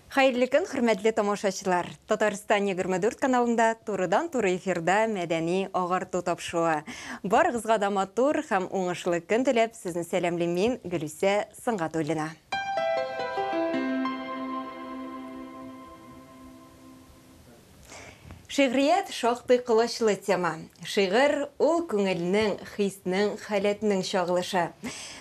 Хәерле көн, хөрмәтле тамашачылар! Татарстан 24 каналында турыдан-туры эфирда мәдәни агарту тапшыруы. Барыгызга да матур һәм уңышлы көн теләп, сезне сәламлим мин, Гөлүсә Сөнгатуллина. Шигърият шактый колачлы тема. Шигырь ул күңелнең, хиснең, халәтнең чагылышы.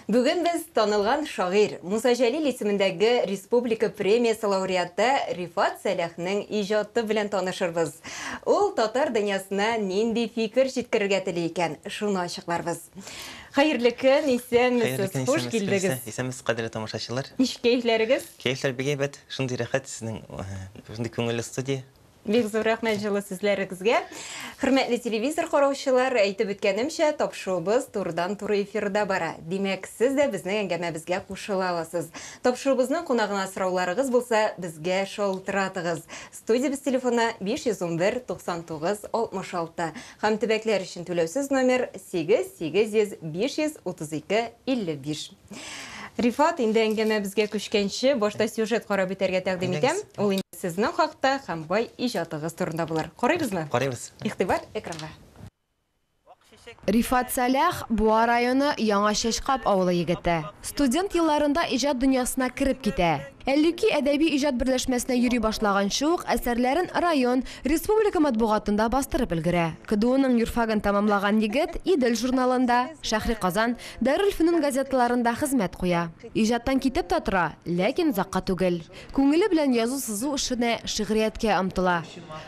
Бүген без танылган шагыйрь, Муса Җәлил исемендәге республика премиясе лауреаты Рифат Сәлахның иҗаты белән танышырбыз. Ул татар дөньясына нинди фикер җиткерергә тели икән, шуны ачыкларбыз. Хәерле көн, исәнмесез, хуш килдегез. Исәнмесез, кадерле тамашачылар. Ничек кәефләрегез? Кәефләр бик әйбәт, шундый рәхәт сезнең, шундый күңелле студия. Бик зур рәхмәт җылы сүзләрегезгә. Хөрмәтле телевизор караучылар, әйтеп үткәнемчә, тапшыруыбыз турыдан-туры эфирда бара. Димәк, сез дә безнең әңгәмәбезгә кушыла аласыз. Тапшыруыбызның кунагына сорауларыгыз булса, безгә шалтыратыгыз. Студиябез телефоны 511 99 66 һәм төбәкләр өчен түләүсез номер 8 800 532 55. Рифат, инде әңгәмәбезгә күчкәнче, башта сюжет карап үтәргә тәкъдим итәм. Ул инде сезнең хакта һәм бай иҗатыгыз турында булыр. Карыйбызмы? Карыйбыз. Игътибар экранга. Рифат Сәлах, Буа районы Яңа Чәчкап авылы егете. Студент елларында иҗат дөньясына кереп китә. Әллүки әдәби иҗат берләшмәсенә йөри башлаганчы ук әсәрләрен район, республика матбугатында бастырып өлгерә. КДУның юрфагын тәмамлаган егет Идел журналында, Шәһри Казан, Дарелфөнүн газеталарында хезмәт куя. Иҗаттан китеп тә тора, ләкин озакка түгел. Күңеле белән язу-сызу эшенә, шигърияткә омтыла.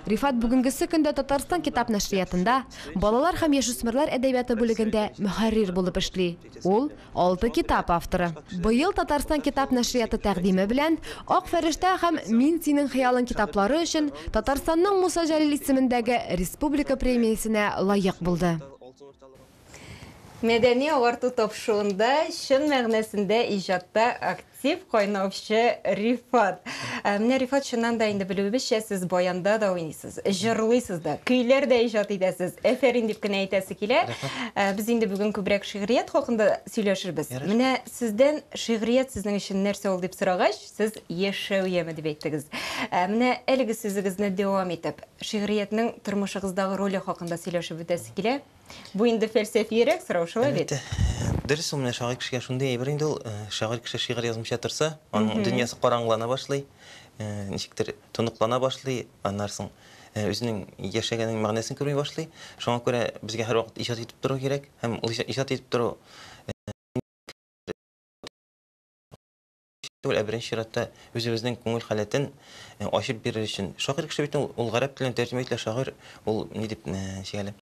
Рифат бүгенгесе көндә Татарстан китап нәшриятында балалар һәм яшүсмерләр әдәбияты бүлегендә мөхәррир булып эшли. Ул, алты китап авторы. Быел Татарстан китап нәшрияты тәкъдиме белән Ак фәрештә һәм Мин синең хыялың китаплары өчен Татарстанның Муса Җәлил исемендәге республика премиясенә лаек булды. Мәдәни агарту тапшыруында чын мәгънәсендә иҗатта актив кайнаучы Рифат. Ә, менә Рифат, чыннан да инде белүебезчә, сез баянда да уйныйсыз, җырлыйсыз да, көйләр дә иҗат итәсез. Әфәрин дип кенә әйтәсе килә. Ә, без инде бүген күбрәк шигърият хакында сөйләшербез. Менә сездән шигърият сезнең өчен нәрсә ул дип сорагач, сез яшәү яме дип әйттегез. Ә, менә әлеге сүзегезне дәвам итеп, шигъриятнең тормышыгыздагы роле хакында сөйләшеп үтәсе килә. Бу инде фәлсәфиерәк сорау, шулай бит? Әлбәттә. Дөрес ул, менә шагыйрь кешегә шундый әйбер инде ул. Шагыйрь кеше шигырь язмыйча торса, аның дөньясы караңгылана башлый, ничектер тоныклана башлый, аннан соң үзенең яшәгәненең мәгънәсен күрми башлый. Шуңа күрә безгә һәрвакыт иҗат итеп тору кирәк һәм ул иҗат итеп тору түгел, ә беренче чиратта үзебезнең күңел халәтен ачып бирер өчен. Шагыйрь кеше бит ул, ул гарәп теленә тәрҗемә ителә шагыйрь, ул ни дип ничек әле?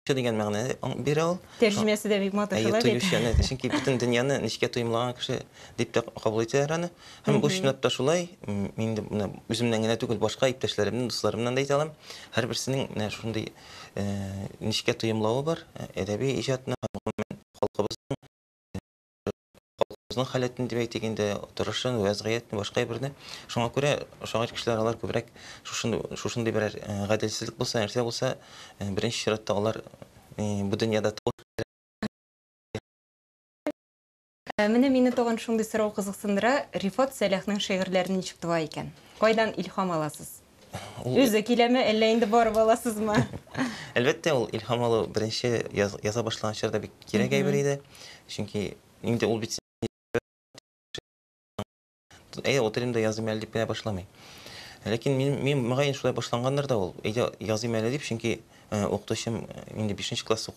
Дигән мәгънә бирә ул. Тәрҗемәсе дә бик матур шулай бит. Тоючы, чөнки бөтен дөньяны нечкә тоемлаган кеше дип тә кабул итәләр аны. Һәм бу чынлап та шулай. Мин инде менә үземнән генә түгел, башка иптәшләремнән, дусларымнан да әйтә алам. Һәрберсенең менә шундый нечкә тоемлавы бар, әдәби иҗатны һәм гомумән халкыбызның халкыбызның халәтен дип әйтик инде, торышын, вәзгыятен, башка әйберне. Шуңа күрә шагыйрь кешеләр алар күбрәк шушындый, шушындый берәр гаделсезлек булса, нәрсә булса, беренче чиратта алар бу дөньяда тавыш Менә мине тагын шундый сорау кызыксындыра, Рифат Сәлахның шигырьләре ничек туа икән? Кайдан илһам аласыз? Ул Үзе киләме, әллә инде барып аласызмы? Әлбәттә, ул илһам алу беренче яза башлаган чорда бик кирәк әйбер иде. Чөнки инде ул бит әйдә утырыйм да языйм әле дип кенә башламый. Ләкин мин, мин мөгаен шулай башлангандыр да ул. Әйдә языйм әле дип, чөнки укытучым инде 5 класс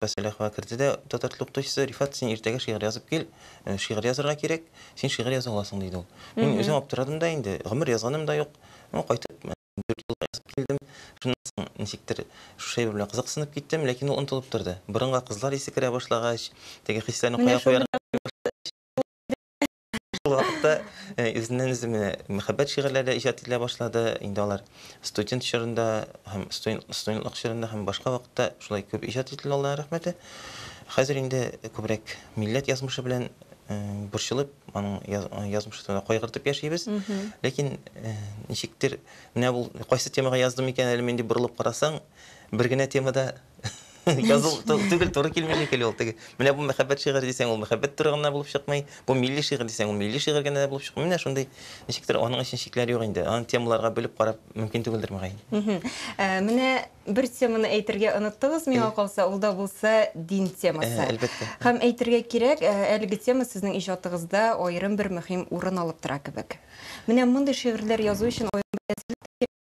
Сәлахова керде дә татар теле укытучысы, Рифат, син иртәгә шигырь язып кил, шигырь язырга кирәк, син шигырь яза аласың, диде ул. Мин үзем аптырадым да инде, гомер язганым да юк. Ну, кайтып, 4 ел язып килдем. Шуннан соң ничектер шушы әйбер белән кызыксынып киттем, ләкин ул онытылып торды. Борынга кызлар исе керә башлагач, теге хисләрне кая куярга Шул вакытта үзеннән-үзе менә мәхәббәт шигырьләре иҗат ителә башлады. Инде алар студент чорында һәм студентлык чорында һәм башка вакытта шулай күп иҗат ителде, Аллаһның рәхмәте. Хәзер инде күбрәк милләт язмышы белән борчылып, аның язмышы турында кайгыртып яшибез. Ләкин ничектер менә бу кайсы темага яздым икән әле мин дип борылып карасаң, бер генә темада Язу түгел, туры килми шикелле ул теге. Менә бу мәхәббәт шигыре дисәң, ул мәхәббәт туры гына булып чыкмый. Бу милли шигырь дисәң, ул милли шигырь генә булып чыкмый. Менә шундый ничектер аның өчен чикләр юк инде. Аны темаларга бүлеп карап мөмкин түгелдер мөгаен. Менә бер теманы әйтергә оныттыгыз, миңа калса, ул да булса дин темасы. Әлбәттә. Һәм әйтергә кирәк, әлеге тема сезнең иҗатыгызда аерым бер мөһим урын алып тора кебек. Менә мондый шигырьләр язу өчен аерым бер әзерлек тә кирәк.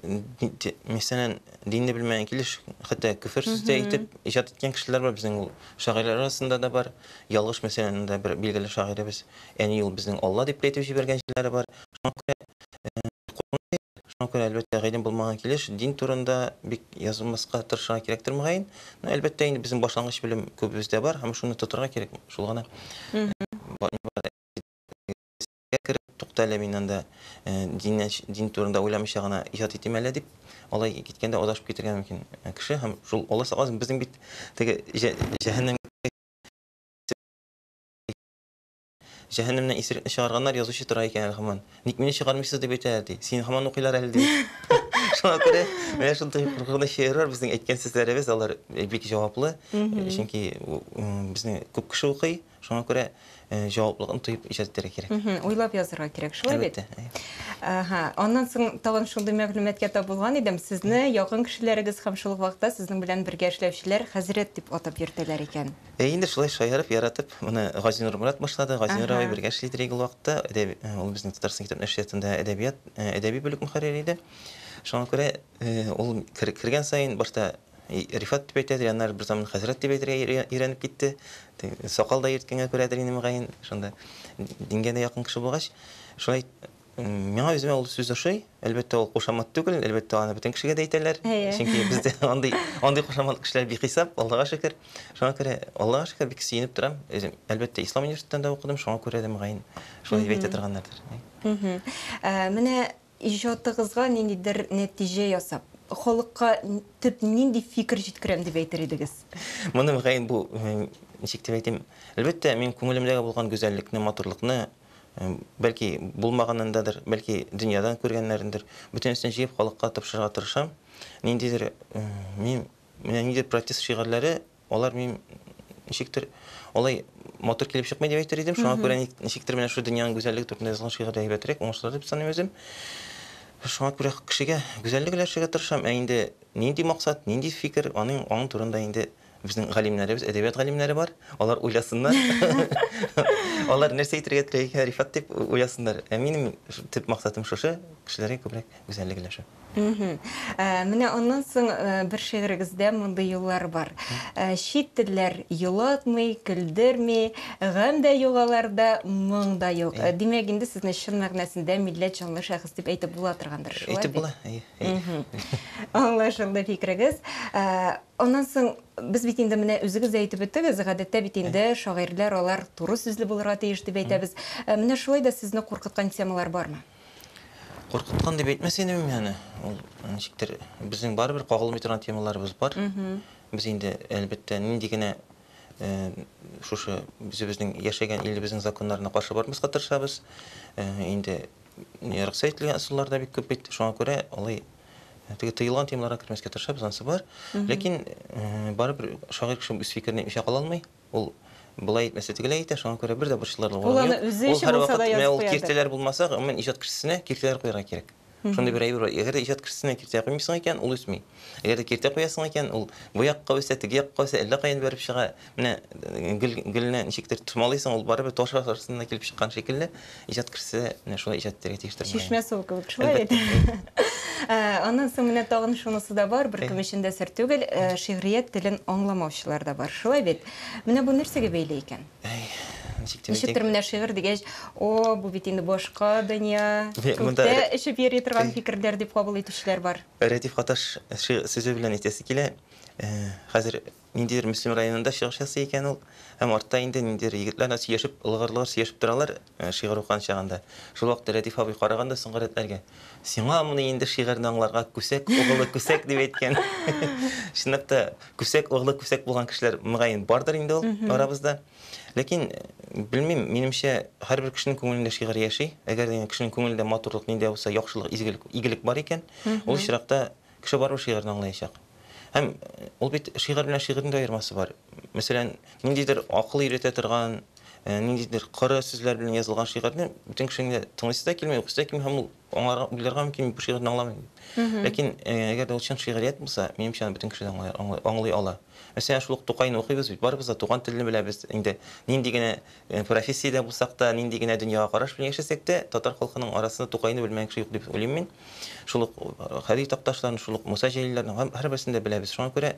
Әлбәттә, мәсәлән, динне белмәгән килеш, хәтта көфер сүз дә әйтеп иҗат иткән кешеләр бар, безнең ул шагыйрьләр арасында да бар. Ялгыш, мәсәлән, анда бер билгеле шагыйребез, әни ул безнең Алла дип тә әйтеп җибәргән җирләре бар. Шуңа күрә, шуңа күрә, әлбәттә, гыйлем булмаган килеш дин турында бик язылмаска тырышырга кирәктер, мөгаен. Ну, әлбәттә, инде безнең башлангыч белем күбебездә бар, һәм шуны тотырга кирәк, шул гына. Кереп, тукта әле, мин анда диннән, дин турында уйламыйча гына иҗат итим әле дип, алай киткәндә адашып китергә мөмкин кеше, һәм шул Алла сакласын, безнең бит теге җәһәннәм җәһәннәмнән исерекне чыгарганнар, язучы тора икән әле һаман. Ник мине чыгармыйсыз дип әйтәләр ди. Сине һаман укыйлар әле ди. Шуңа күрә менә шундый куркыныч шигырь бар, безнең әйткән сүзләребез алар бик җаваплы, чөнки безне күп кеше укый. Шуңа күрә җаваплылыкны тоеп иҗат итәргә кирәк. Уйлап язырга кирәк, шулай бит? Әлбәттә. Ага. Аннан соң тагын шундый мәгълүматка тап булган идем. Сезне якын кешеләрегез һәм шул ук вакытта сезнең белән бергә эшләүчеләр хәзрәт дип атап йөртәләр икән. Ә инде шулай шаярып, яратып, моны Газинур Морат башлады. Газинур абый бергә эшли идек ул вакытта. Әдәби, ул безнең Татарстан китап нәшриятында әдәбият, әдәби бүлек мөхәррире иде. Шуңа күрә ул кергән саен башта Рифат дип әйтәдер, аннары бер заман хәзрәт дип әйтергә өйрәнеп китте. Сакал да йөрткәнгә күрәдер инде мөгаен, шунда дингә дә якын кеше булгач. Шулай миңа үземә ул сүз ошый. Әлбәттә, ул кушамат түгел, әлбәттә, аны бөтен кешегә дә әйтәләр. Чөнки бездә андый андый кушамат кешеләр бихисап, Аллага шөкер. Шуңа күрә, Аллага шөкер, бик сөенеп торам. Үзем, әлбәттә, Ислам университетында укыдым, шуңа күрә дә мөгаен шулай дип әйтә торганнардыр. Менә иҗатыгызга ниндидер нәтиҗә ясап, халыкка төп нинди фикер җиткерәм дип әйтер идегез? Моны мөгаен бу, ничек дип әйтим, әлбәттә, мин күңелемдәге булган гүзәллекне, матурлыкны, бәлки булмаганындадыр, бәлки дөньядан күргәннәрендер, бөтенесен җыеп халыкка тапшырырга тырышам. Ниндидер, мин менә ниндидер протест шигырьләре, алар мин ничектер алай матур килеп чыкмый дип әйтер идем. Шуңа күрә ничектер менә шул дөньяның гүзәллеге турында язылган шигырь әйбәтрәк, уңышлы дип саныйм үзем. Шуңа күрә кешегә гүзәллек өләшергә тырышам. Ә инде нинди максат, нинди фикер, аның аның турында инде безнең галимнәребез, әдәбият галимнәре бар. Алар уйласыннар. Алар нәрсә әйтергә тели икән Рифат дип уйласыннар. Ә минем төп максатым шушы, кешеләргә күбрәк гүзәллек өләшү. Менә аннан соң бер шигырегездә мондый юллар бар. Чит телләр елатмый, көлдерми, гамь дә юк аларда, моң да юк. Димәк, инде сезне чын мәгънәсендә милләт җанлы шәхес дип әйтеп була торгандыр, шулай бит? Әйтеп була, әйе. Аңлашылды фикерегез. Аннан соң без бит инде менә үзегез дә әйтеп үттегез, гадәттә бит инде шагыйрьләр алар туры сүзле булырга тиеш дип әйтәбез. Менә шулай да сезне куркыткан темалар бармы? Куркыткан дип әйтмәс идем мин аны. Ул ничектер безнең барыбер кагылмый торган темаларыбыз бар. Без инде әлбәттә нинди генә шушы үзебезнең яшәгән илебезнең законнарына каршы бармаска тырышабыз. Инде рөхсәт ителгән ысуллар да бик күп бит. Шуңа күрә алай теге тыелган темаларга кермәскә тырышабыз, анысы бар. Ләкин барыбер шагыйрь кеше үз фикерен әйтмичә кала алмый. Ул болай әйтмәсә тегеләй әйтә, шуңа күрә бер дә борчылырлык урын юк. Ул һәрвакыт менә ул киртәләр булмаса, гомумән иҗат кешесенә киртәләр куярга кирәк. Шундый бер әйбер бар. Әгәр дә иҗат кешесенә киртә куймыйсың икән, ул үсми. Әгәр дә киртә куясың икән, ул бу якка үсә, теге якка үсә, әллә каян бәреп чыга. Менә гөл, гөлне ничектер томалыйсың, ул барыбер таш арасында килеп чыккан шикелле. Иҗат кешесе дә менә шулай иҗат итәргә тиештер. Чишмә суы кебек, шулай бит? Аннан соң менә тагын шунысы да бар, беркем өчен дә сер түгел, шигърият телен аңламаучылар да бар, шулай бит? Менә бу нәрсәгә бәйле икән? Әй, ничек дип әйтик? Ничектер менә шигырь дигәч, о, бу бит инде башка дөнья, күктә очып йөри торган фикерләр дип кабул итүчеләр бар. Рәдиф Гаташ сүзе белән әйтәсе килә. Хәзер ниндидер Мөслим районында чыгыш ясый икән ул. Һәм артта инде ниндидер егетләр сөйләшеп, лыгыр-лыгыр сөйләшеп торалар шигырь укыган чагында. Шул вакытта Рәдиф абый караган да соңгы рәтләргә. Сиңа моны инде шигырьне аңларга күсәк угылы күсәк дип әйткән. Чынлап та, күсәк угылы күсәк булган кешеләр мөгаен бардыр инде ул арабызда. Ләкин белмим, минемчә, һәрбер кешенең күңелендә шигырь яши. Әгәр дә кешенең күңелендә матурлык, нинди дә булса яхшылык, изгелек, игелек бар икән, ул очракта кеше барыбер шигырьне аңлаячак. Һәм ул бит шигырь белән шигырьнең дә аермасы бар. Мәсәлән, ниндидер акыл өйрәтә торган, ниндидер коры сүзләр белән язылган шигырьне бөтен кешенең дә тыңлыйсы да килми, укыйсы да килми һәм ул аңларга, уйларга мөмкин, бу шигырьне аңламыйм дип. Ләкин әгәр дә ул чын шигърият булса, минемчә, аны бөтен кеше дә аңлый ала. Мәсәлән, шул ук Тукайны укыйбыз бит, барыбыз да туган телне беләбез. Инде нинди генә профессиядә булсак та, нинди генә дөньяга караш белән яшәсәк тә, татар халкының арасында Тукайны белмәгән кеше юк дип уйлыйм мин. Шул ук Һади Такташларны, шул ук Муса Җәлилләрне һәм һәрберсен дә беләбез. Шуңа күрә,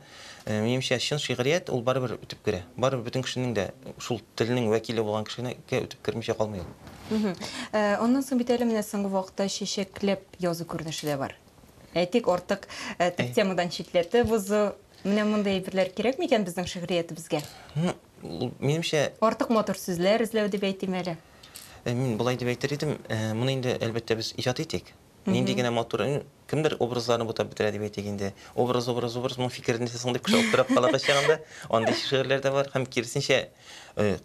минемчә, чын шигърият ул барыбер үтеп керә. Барыбер бөтен кешенең дә шул телнең вәкиле булган кешенекә үтеп кермичә калмый ул. Аннан соң бит әле менә соңгы вакытта чәчәкләп язу күренеше дә бар. Әйтик, артык төп темадан читләтеп узу. Менә мондый әйберләр кирәк микән безнең шигъриятебезгә? Минемчә, Артык матур сүзләр эзләү дип әйтим әле. Мин болай дип әйтер идем, моны инде, әлбәттә, без иҗат итик. Нинди генә матур, кемдер образларны бутап бетерә дип әйтик инде. Образ, образ, образ, моның фикере нәрсә соң дип кеше аптырап кала кайчагында. Андый шигырьләр дә бар. Һәм киресенчә,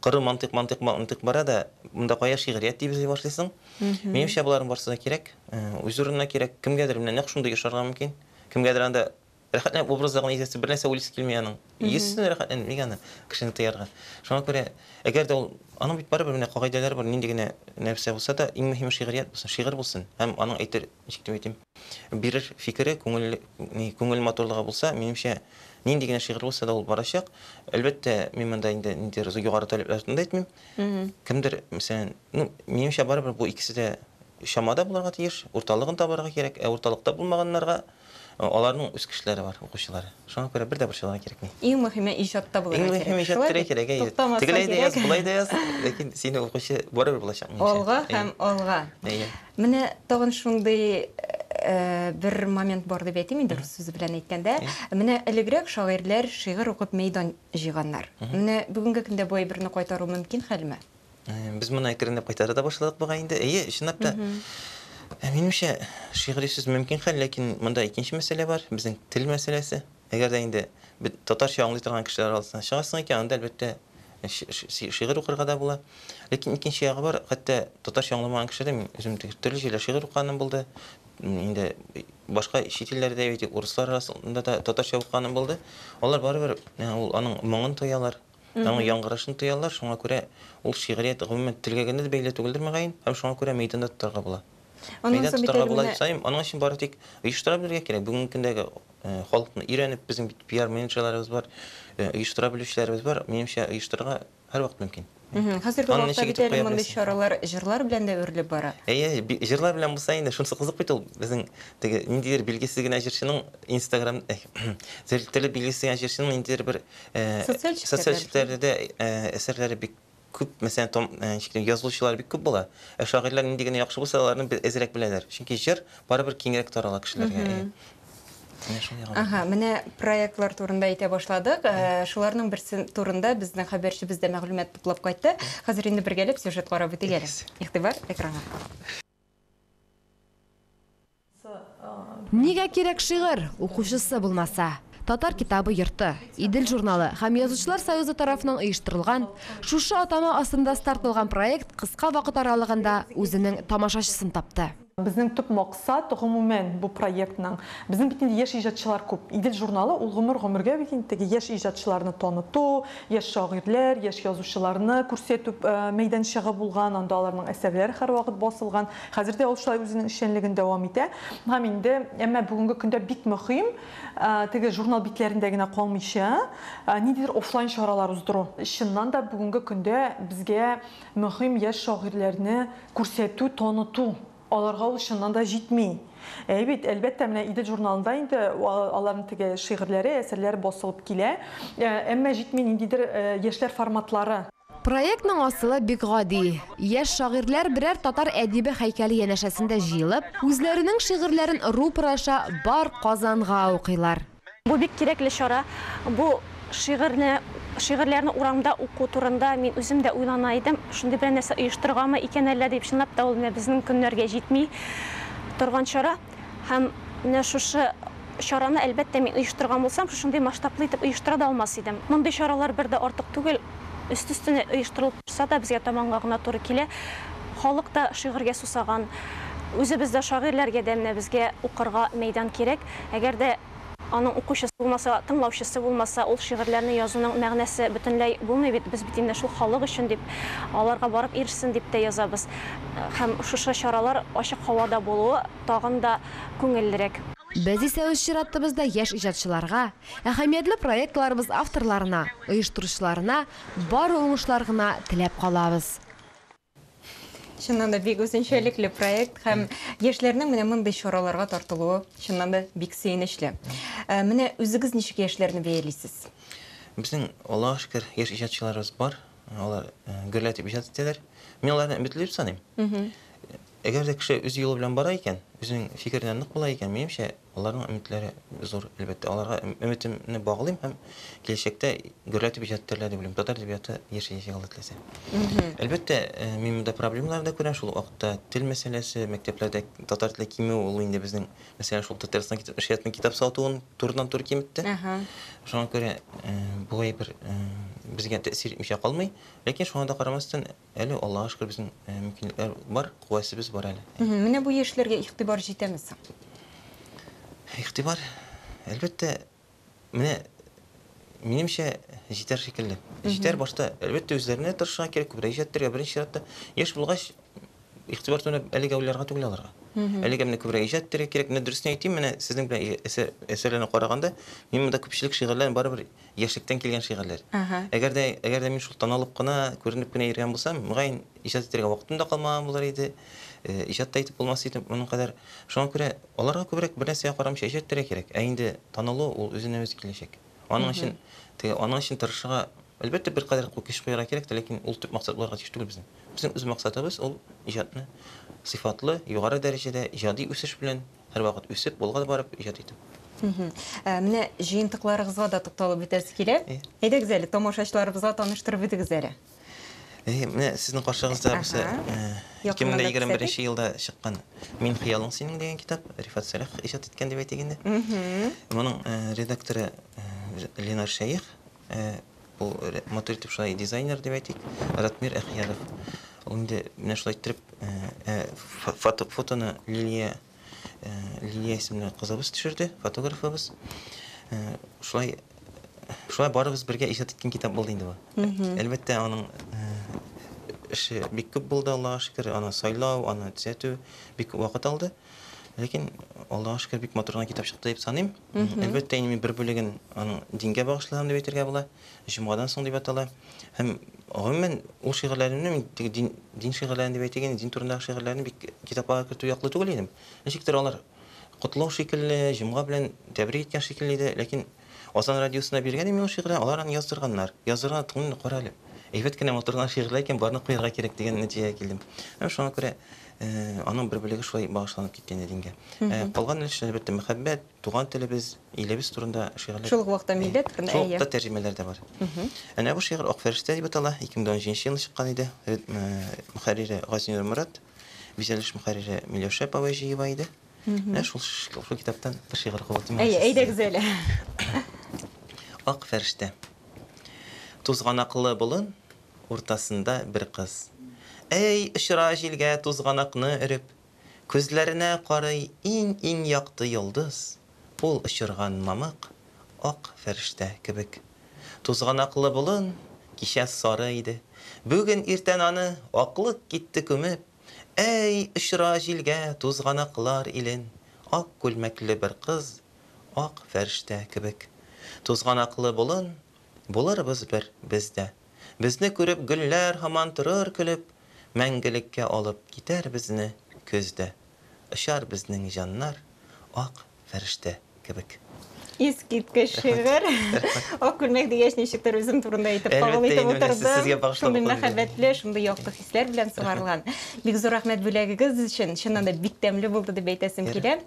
коры мантыйк, мантыйк, мантыйк бара да, монда кая шигърият дип эзли башлыйсың. Минемчә, боларның барысы да кирәк. Үз урынына кирәк. Кемгәдер менә нәкъ шундый ошарга мөмкин. Кемгәдер анда рәхәтләнеп образда гына йөзәсе, бер нәрсә уйлыйсы килми аның. Йөзсен рәхәтләнеп, нигә аны кешене тыярга? Шуңа күрә, әгәр дә ул, аның бит барыбер менә кагыйдәләре бар, нинди генә нәрсә булса да, иң мөһиме шигърият булсын, шигырь булсын. Һәм аның әйтер, ничек дип әйтим, бирер фикере, күңел, ни, күңел матурлыгы булса, минемчә, нинди генә шигырь булса да ул барачак. Әлбәттә, мин монда инде ниндидер югары таләпләр турында әйтмим. Кемдер, мәсәлән, ну, минемчә, барыбер бу икесе дә чамада булырга тиеш, урталыгын табарга кирәк, ә урталыкта булмаганнарга аларның үз кешеләре бар, укучылары. Шуңа күрә бер дә борчылырга кирәкми. Иң мөһиме иҗатта булырга Иң мөһиме кирәк. иҗат Шулай терә бит? кирәк, әйе. Туктамаска Тегеләй дә яз, кирәк. болай да яз, ләкин сине укучы барыбер булачак, минемчә. Алга Әйе. һәм алга. Әйе. Менә тагын шундый бер момент бар дип әйтим инде, рус сүзе белән әйткәндә. Менә элегрәк шагыйрьләр шигырь укып мәйдан җыйганнар. Менә бүгенге көндә бу әйберне кайтару мөмкин хәлме? Без моны әкренләп кайтара да башладык бугай инде. Әйе, чынлап та. Минемчә, шигъри сүз мөмкин хәл, ләкин монда икенче мәсьәлә бар, безнең тел мәсьәләсе. Әгәр дә инде татарча аңлый торган кешеләр арасына чыгасың икән, анда әлбәттә шигырь укырга да була. Ләкин икенче ягы бар, хәтта татарча аңламаган кеше дә, мин үзем төрле җирдә шигырь укыганым булды. Инде башка чит илләрдә, әйтик, урыслар арасында да татарча укыганым булды. Алар барыбер ул аның моңын тоялар, аның яңгырашын тоялар. Шуңа күрә ул шигърият гомумән телгә генә дә бәйле түгелдер мөгаен, һәм шуңа күрә мәйданда тотарга була. Аннан Мәйдан соң бит тотарга әле була менә дип саныйм. Аның өчен бары тик оештыра белергә кирәк. Бүгенге көндәге халыкны өйрәнеп, безнең бит пиар менеджерларыбыз бар, оештыра белүчеләребез бар. Минемчә, оештырырга һәрвакыт мөмкин. Хәзерге Аны вакытта ничек бит итеп әле куя мондый беләсең? чаралар җырлар белән дә үрелеп бара. Әйе, җырлар белән булса инде, шунысы кызык бит ул, безнең теге ниндидер билгесез генә җырчының Инстаграм, төрле билгесез генә җырчының ниндидер бер Социаль социаль челтәрләр. челтәрләрдә әсәрләре бик күп, мәсәлән, том, ничек дим, язылучылар бик күп була. Ә шагыйрьләр нинди генә яхшы булса, аларны әзрәк беләләр. Чөнки җыр барыбер киңрәк тарала кешеләргә. Әйе. Менә шул ягы бар. Ага, менә проектлар турында әйтә башладык. Шуларның берсе турында безнең хәбәрчебез дә мәгълүмат туплап кайтты. Хәзер инде бергәләп сюжет карап үтик әле. Игътибар экранга. Нигә кирәк шигырь? Укучысы булмаса. Татар китабы йорты, Идел журналы һәм Язучылар союзы тарафыннан оештырылган, шушы атама астында старт алган проект кыска вакыт аралыгында үзенең тамашачысын тапты. Безнең төп максат гомумән бу проектның, безнең бит инде яшь иҗатчылар күп. Идел журналы ул гомер-гомергә бит инде теге яшь иҗатчыларны таныту, яшь шагыйрьләр, яшь язучыларны күрсәтү мәйданчыгы булган, анда аларның әсәрләре һәрвакыт басылган. Хәзер дә ул шулай үзенең эшчәнлеген дәвам итә. Һәм инде, әмма бүгенге көндә бик мөһим, теге журнал битләрендә генә калмыйча, ниндидер офлайн чаралар уздыру. Чыннан да бүгенге көндә безгә мөһим яшь шагыйрьләрне күрсәтү, таныту. Аларга ул чыннан да җитми. Әй бит, әлбәттә, менә Идел журналында инде аларның теге шигырьләре, әсәрләре басылып килә. Әмма җитми ниндидер яшьләр форматлары. Проектның асылы бик гади. Яшь шагыйрьләр берәр татар әдибе һәйкәле янәшәсендә җыелып, үзләренең шигырьләрен рупор аша бар Казанга укыйлар. Бу бик кирәкле чара. Бу шигырьләрне урамда уку турында мин үзем дә уйлана идем. Шундый бер нәрсә оештыргамы икән әллә дип, чынлап та ул менә безнең көннәргә җитми торган чара. Һәм менә шушы чараны әлбәттә мин оештырган булсам, шушындый масштаблы итеп оештыра да алмас идем. Мондый чаралар бер дә артык түгел, өст-өстенә оештырылып торса да безгә таманга гына туры килә. Халык та шигырьгә сусаган. Үзебез дә шагыйрьләргә дә менә безгә укырга мәйдан кирәк. Әгәр дә Аның укучысы булмаса, тыңлаучысы булмаса, ул шигырьләрне язуның мәгънәсе бөтенләй булмый бит. Без бит инде шул халык өчен дип, аларга барып ирешсен дип тә язабыз. Һәм шушы чаралар ачык һавада булуы тагын да күңеллерәк. Без исә үз чиратыбызда яшь иҗатчыларга, әһәмиятле проектларыбыз авторларына, оештыручыларына бары уңышлар гына теләп калабыз. Чыннан да бик үзенчәлекле проект һәм яшьләрнең менә мондый чараларга тартылуы чыннан да бик сөенечле. Ә, менә үзегез ничек яшьләрне бәялисез? Безнең, Аллага шөкер, яшь иҗатчыларыбыз бар. Алар гөрләтеп иҗат итәләр. Мин аларны өметле дип саныйм. Әгәр дә кеше үз юлы белән бара икән, үзенең фикеренә нык була икән, минемчә, Аларның өметләре зур, әлбәттә. Аларга өметемне баглыйм һәм киләчәктә гөрләтеп иҗат итәрләр дип уйлыйм. Татар әдәбияты яшәячәк, Алла теләсә. Әлбәттә, мин монда проблемалар да күрәм. Шул ук вакытта тел мәсьәләсе, мәктәпләрдә татар теле кимү, ул инде безнең, мәсәлән, шул Татарстан китап нәшриятының китап сатуын турыдан-туры киметте. Шуңа күрә бу әйбер безгә тәэсир итмичә калмый. Ләкин шуңа да карамастан, әле Аллага шөкер, безнең мөмкинлекләр бар, куәсебез бар әле. Менә бу яшьләргә игътибар җитәме соң? Игътибар, әлбәттә, менә минемчә җитәр шикелле. Җитәр башта, әлбәттә, үзләренә тырышырга кирәк, күбрәк иҗат итәргә, беренче чиратта. Яшь булгач, игътибар турында әлегә уйларга түгел аларга. Әлегә менә күбрәк иҗат итәргә кирәк. Менә дөресен әйтим, менә сезнең белән әсәрләрне караганда, мин монда күпчелек шигырьләрне барыбер яшьлектән килгән шигырьләр. Әгәр дә, әгәр дә мин шул таналып кына, күренеп кенә йөргән булсам, мөгаен, иҗат итәргә вакытым да калмаган булыр иде, иҗат та итеп булмас иде моның кадәр. Шуңа күрә аларга күбрәк бер нәрсәгә карамыйча иҗат итәргә кирәк. Ә инде танылу ул үзеннән-үзе киләчәк. Аның өчен, теге, аның өчен тырышырга, әлбәттә, беркадәр көч куярга кирәк тә, ләкин ул төп максат булырга тиеш түгел безнең. Безнең үз максатыбыз ул иҗатны сыйфатлы, югары дәрәҗәдә, иҗади үсеш белән Һәрвакыт үсеп, алга барып иҗат итү. Ә, менә җыентыкларыгызга да тукталып үтәсе килә. Әйдәгез әле, тамашачыларыбызга таныштырып үтегез әле. Әйе, менә сезнең каршыгызда бусы 2021 елда чыккан Мин хыялың синең дигән китап, Рифат Сәлах иҗат иткән дип әйтик инде. Моның редакторы Ленар Шәех, бу матур итеп шулай дизайнер дип әйтик, Ратмир Әхияров. Ул инде менә шулай иттереп фотоны Лилия Лилия исемле кызыбыз төшерде, фотографыбыз. Шулай шулай барыбыз бергә иҗат иткән китап булды инде бу. Әлбәттә, аның эше бик күп булды, Аллага шөкер, аны сайлау, аны төзәтү бик күп вакыт алды. Ләкин Аллага шөкер, бик матур гына китап чыкты дип саныйм. Әлбәттә, инде мин бер бүлеген аның дингә багышладым дип әйтергә була. Җомгадан соң дип атала. Һәм гомумән ул шигырьләремне мин теге дин, дин шигырьләрен дип әйтик инде, дин турындагы шигырьләрне бик китапларга кертү яклы түгел идем. Ничектер алар котлау шикелле, җомга белән тәбрик иткән шикелле иде, ләкин Азан радиосына биргән идем мин ул шигырьләрне, алар аны яздырганнар. Яздырган, тыңлыйм да, кара әле, әйбәт кенә матур гына шигырьләр икән, барны куярга кирәк дигән нәтиҗәгә килдем. Һәм шуңа күрә аның бер бүлеге шулай багышланып китте инде дингә. Калган өлеше, әлбәттә, мәхәббәт, Туган телебез, илебез турында шигырьләр. Шул ук вакытта милләт турында, әйе. Шул ук вакытта тәрҗемәләр дә бар. Әнә бу шигырь Ак фәрештә дип атала, 2017 елны чыккан иде. Мөхәррире Газинур Морат, бизәлеш мөхәррире Миләүшә апа Вәҗиева иде. Менә шул шул китаптан бер шигырь укып үтим. Әйе, әйдәгез әле. Ак фәрештә. Тузганаклы болын уртасында бер кыз. Әй, очыра җилгә тузганакны өреп. Күзләренә карый иң-иң якты йолдыз, Ул очырган мамык, ак фәрештә кебек. Тузганаклы болын кичә сары иде, Бүген иртән аны аклык китте күмеп. Әй, очыра җилгә тузганаклар илен Ак күлмәкле бер кыз, ак фәрештә кебек. Тузганаклы болын, булырбыз бер без дә. Безне күреп гөлләр һаман торыр көлеп, Мәңгелеккә алып китәр безне көз дә. Очар безнең җаннар ак фәрештә кебек. Искиткеч шигырь. Ак күлмәк дигәч, ничектер үзем турында әйтеп кабул итеп утырдым. Шундый мәхәббәтле, шундый якты хисләр белән сугарылган. Бик зур рәхмәт бүләгегез өчен. Чыннан да бик тәмле булды дип әйтәсем килә.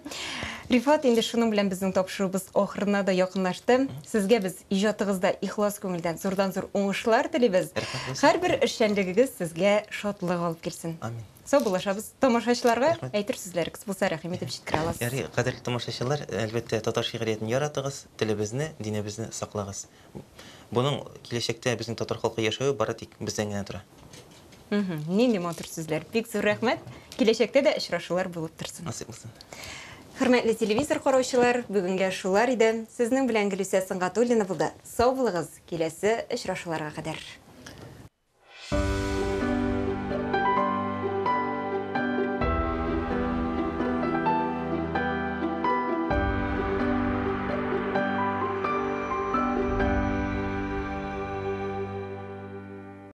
Рифат, инде шуның белән безнең тапшыруыбыз ахырына да якынлашты. Сезгә без Иҗатыгызда ихлас күңелдән зурдан-зур уңышлар телибез. Һәрбер эшчәнлегегез сезгә шатлык алып килсен. Амин. Саубуллашабыз. Тамашачыларга әйтер сүзләрегез булса, рәхим итеп җиткерә аласыз. Ярый, кадерле тамашачылар, әлбәттә, татар шигъриятен яратыгыз, телебезне, динебезне саклагыз. Буның киләчәктә безнең татар халкы яшәве бары тик бездән генә тора. Нинди матур сүзләр. Бик зур рәхмәт. Киләчәктә дә очрашулар булып торсын. Насыйп булсын. Хөрмәтле телевизор караучылар, бүгенгә шулар иде. Сезнең белән Гөлүсә Сөнгатуллина булды. Сау булыгыз, киләсе очрашуларга кадәр.